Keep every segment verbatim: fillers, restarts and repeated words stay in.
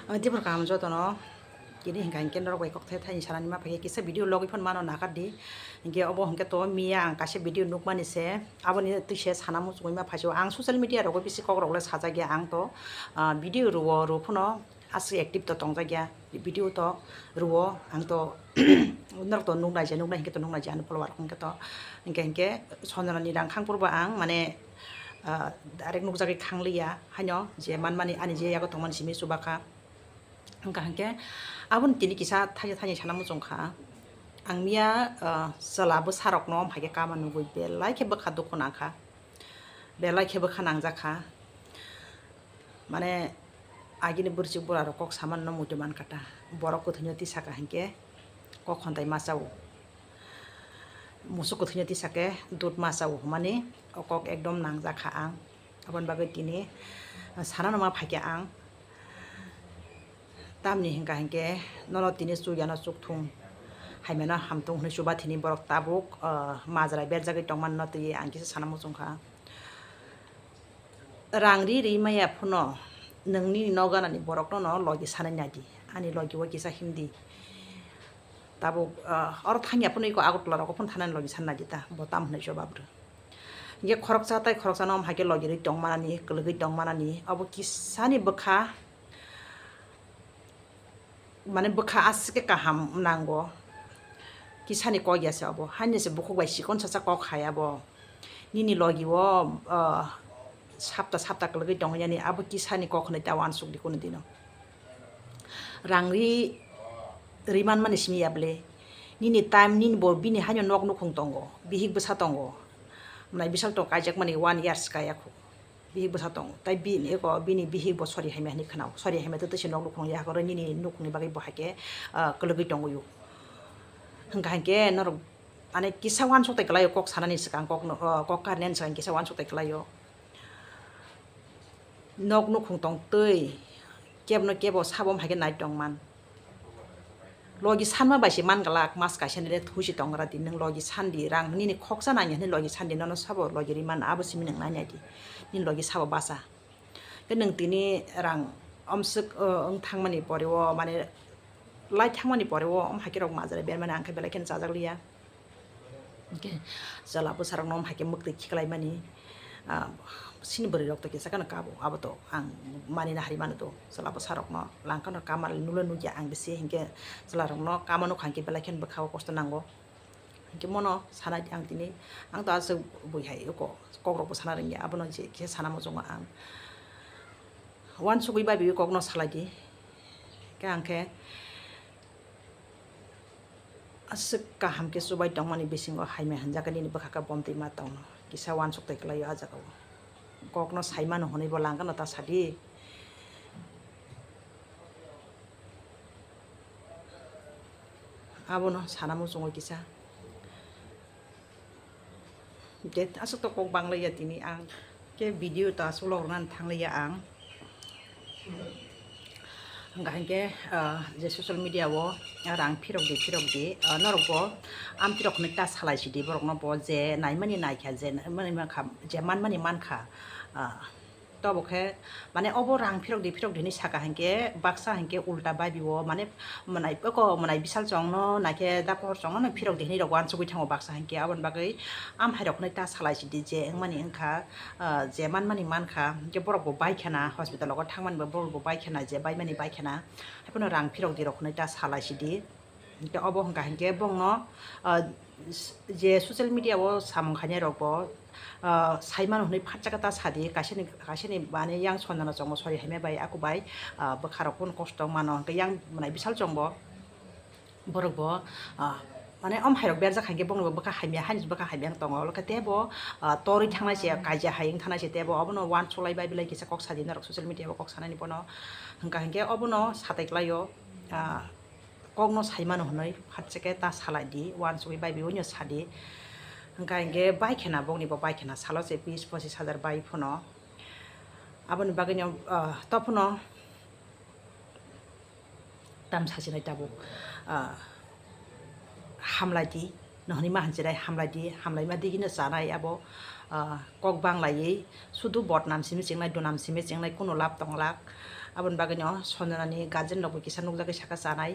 Tibur kaham jotono, kini hingka hingke norok bai kokthai thaini sanani ma phaikhe kisa video logwi phano mano nakardi. Hingke obo hingke to miya ang kaisa video nukmani se, aboni twi se sana muchungwi ma phaisio. Ang social media rogo bisi kokrok le sajak ya ang to, ah, video rwo, rw phano aswk active to tongjak ya, video to rwo ang to norok to nuknai je, nuknai hingke to nuknai je ani follower hingke to, hingke hingke Sonjona ni rang khang purbo ang mane, ah, direct nukjagwi khang liya haino je manmani ani je yago tongmani simi chubakha. Hingka hingke aboni tini kisa thaisa thaini sana muchung kha. Ang miya, ah, chwla bwsarokno hai khe kama nugwi belai khe bwkha dukhu nang kha, belai khe bwkha nangjak kha. Mane agini bwrwchwk bwrarok kok samanno muitu man kha ta. Borok kwthwino tisa kha hingke kok khontai ma chao. Musuk kwthwino tisa khe dud ma chao hwnmani o kok ekdom nangjak kha ang. Aboni bagwi tini, ah, sanano ma phaikha ang. Tamni hingka hingke nono tini chukyano chukthung, haimano hamtung hwnwi chuba thini borok tabuk, ah, majra berjagwi tongmano twi ang kisa sana muchung kha. Rang ri ri maya phano nwng nini nok ganani borokno no logi sanai naidi, ani logi o kisa himdi. Tabuk, ah, oro thangya phano iko Agartala rogo phano thanani logi sanai naidi ta, bo tam hwnwi chuba bwrwi. Hingke khoroksa tai khoroksa no hai khe logi ri tong manani, kwlwgwi tong manani, abo kisani bwkha, mane bwkha aswk khe kaham nango. Kisani kok ya se abo, haini se bukhuk bai sikon sasa kok hai abo. Nini logi o, ah, sapta sapta kwlwgwi tong yani, abo kisani kok hwnwi ta uansuk di kunu dino. Rang ri, ri man mani simi ya bwle. Nini time, nini bo bini haino nok nukhung tongo, bihik bwsa tongo. Mwnai bisal to kaijak mani one years kaya khu. Bihik bwsa tongo. Tai bini eko bini bihik bo sori haima hinwi khwnao. Sori haima to twi se nok nukhung ya koro nini nukhungni bagwi bo hai khe, ah, kwlwgwi tongwi o. Hwnkha hinkhe norok, mane, kisa uansuk tai kwlai o kok sanani swkang, kok no, ah, kok karnani swkang kisa uansuk tai kwlai o. Nok nukhung tong twi kebno kebo sabo hai khe nai tong man. Logi sanma bai se man glak, mas kaisa ni le thusi tong gra di, nwng logi sandi, rang nini khoksa nang ya hwnwi logi sandi, nono sabo logi ri man, abo simi nwng nai nai di, nini logi sabo basa. Khe nwng tini rang omswk, uh, wng thangmani pore o, mane, lai thangmani pore o, om hai khe rok majra bermani ang khe belai kheno chajak liya. Hingke chwla bwsarokno hai khe mwktwi khiklaimani, ah, sini bwrwirok to kisa kheno kabo, abo to ang manina hari mano to, chwla bwsarokno langkano kama nula nukya ang bisi, hingke chwlarokno kama nukha hingke belai kheno bwkha o kosto nango. Hingke mono sanai ang tini, ang to aswk bui hai oko kokrokbo sana rwngya, abono je kisa sana muchungo ang. Uansugwi bai bai kokno salai di, khe ang khe, aswk kaham khe chubai tongmani bisingo hai maya hwnjak khe nini bwkha khe bomtwi ma tongno kisa uansuk tai kwlai o ah jagao. Kokno sai mano hwnwi bo langkano ta sadi. Abono sana muchungo kisa. Hingke aswk to kok banglaiya tini ang. Khe video ta aswk log rwna thangliya ang. Hingka hinkhe, ah, je social media o rang phirok di, phirok di, ah, norok bo amtwi rok hwnwi ta salai sidi, borok no bo je naimani naikha, je naimani mankha, je manmani mankha, ah, to bo khe, mane, obo rang phirok di, phirok di hinwi saka hinkhe, baksa hinkhe ulta bai bi o, mane, mwnai eko mwnai bisal chong no naikhe da pohor chong no phirok di hinwi rok uansugwi thango baksa hinkhe, aboni bagwi amhai rok hwnwi ta salai sidi je wngmani wngkha, ah, je manmani mankha, hinkhe borok bo bai khana, hospital rogo thangmani bo borok bo bai khana, je baimani bai khana, haiphano rang phirok di rok hwnwi ta salai sidi. Hinkhe obo hwnka hinkhe bongno, ah, je social media o samung khainai rok bo, ah, sai mano hwnwi phatsa khe ta sadi, kaisani, kaisani mane yang Sonjona chongo sori haima bai, aku bai, ah, bwkha rok phano kosto mano, hinkhe yang mwnai bisal chongo. Borok bo, ah, mane, om hai rok berjak hai khe, bongni bo bwkha hamya, haini bwkha hamya wng tongo, olo khe tebo, ah, torwi thangnai se, kaijak hai wng thangnai se, tebo obono uansuk lai bai belai kisa kok sadi norok social media o kok sanani bono. Hwnka hinkhe obono satai kwlai o, ah, kokno sai mano hwnwi, phatsa khe ta salai di, uansugwi bai bai oino sadi. Hwnka hinkhe bai khena, bongni bo bai khena, salo se bis pochis hajar bai phano. Aboni bagwino, ah, to phano tam sachinai tabuk, ah, hamlai di, no hwnwi ma hanchirai hamlai di, hamlai ma di hino chanai abo, ah, kok banglaiwi sudu bodnam simi chengnai, dunam simi chengnai, kuno lab tonglak, Aboni bagwino Sanjanani guardian rokbo kisa nukjagwi saka chanai.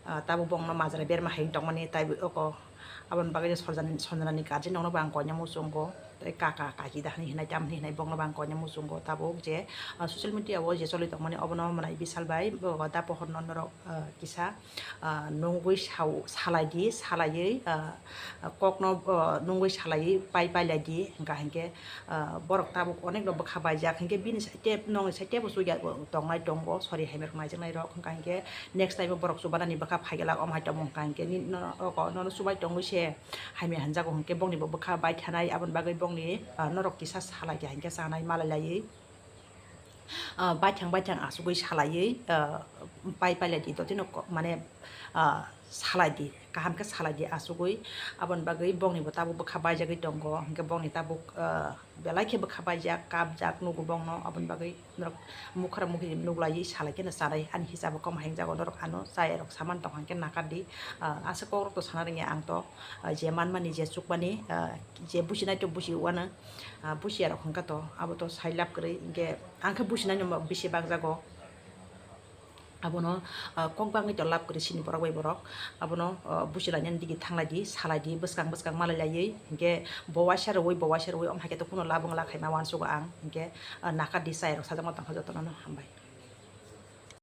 Ah, tabuk bongno majra berma hai tongmani, tai oko aboni bagwino Sanjan-, Sanjanani guardian rokno bo ang koina muchungo. Tai kaka kaki da hinwi hinai, tam hinwi hinai bongno bo ang koina muchungo. Tabuk je, ah, social media o je choli tongmani obono mwnai bisal bai bo da pohorno norok, ah, kisa ah, nungwi sao-, salai di, salaiwi, ah, kokno, ah, nungwi salaiwi pai pailai di, hwnkha hinkhe, ah, borok tabuk onekno bwkha baijak, hinkhe bini side tep, nongni side tep bo chukya tongnai tongo, sorry, hamya rok naijaknai rok, hwnkha hinkhe next time o borok chubanani bwkha phaiglak, omo hai tongmo hwnkha hinkhe ni-, no-, oko nono chubai tongwi se hamya hinjago, hinkhe bongni bo bwkha baithanai, aboni bagwi bongni, ah, norok kisa salai kha hinkhe chanai malai laiwi. Ah, baithang baithang asugwi salaiwi, ah, pai pailai di, totino ko-, mane, ah, salai di, kaham khe salai di asugwi. Aboni bagwi bongni bo tabuk bwkha baijagwi tongo, hinkhe bongni tabuk, ah, belai khe bwkha baijak, kapjak nugo bongno, aboni bagwi norok mukhra mukhi nuklaiwi salai kheno chanai, ani hisabo kom hai wngjago, norok ano chayarok saman tong hinkhe nakar di. Ah, aswk kokrok to sana rwngya ang to, ah, je manmani, je chukmani, ah, je businai to busi uanw. Ah, busiya rok hwnkha to, abo to sai lab kwrwi, hinkhe ang khe businai no bisi bangjago. Abono, ah, kok bangwi to lab kwrwi sini borok bai borok. Abono, ah, busi lainani digi thanglai di, salai di, bwskang bwskang malai laiwi, hinkhe bo waisa rwui, bo waisa rwui, omo hai khe to kuno lab wng la khaima uansugo ang, hinkhe, ah, nakar di chayarok sajakma tongkha jotono no hambai.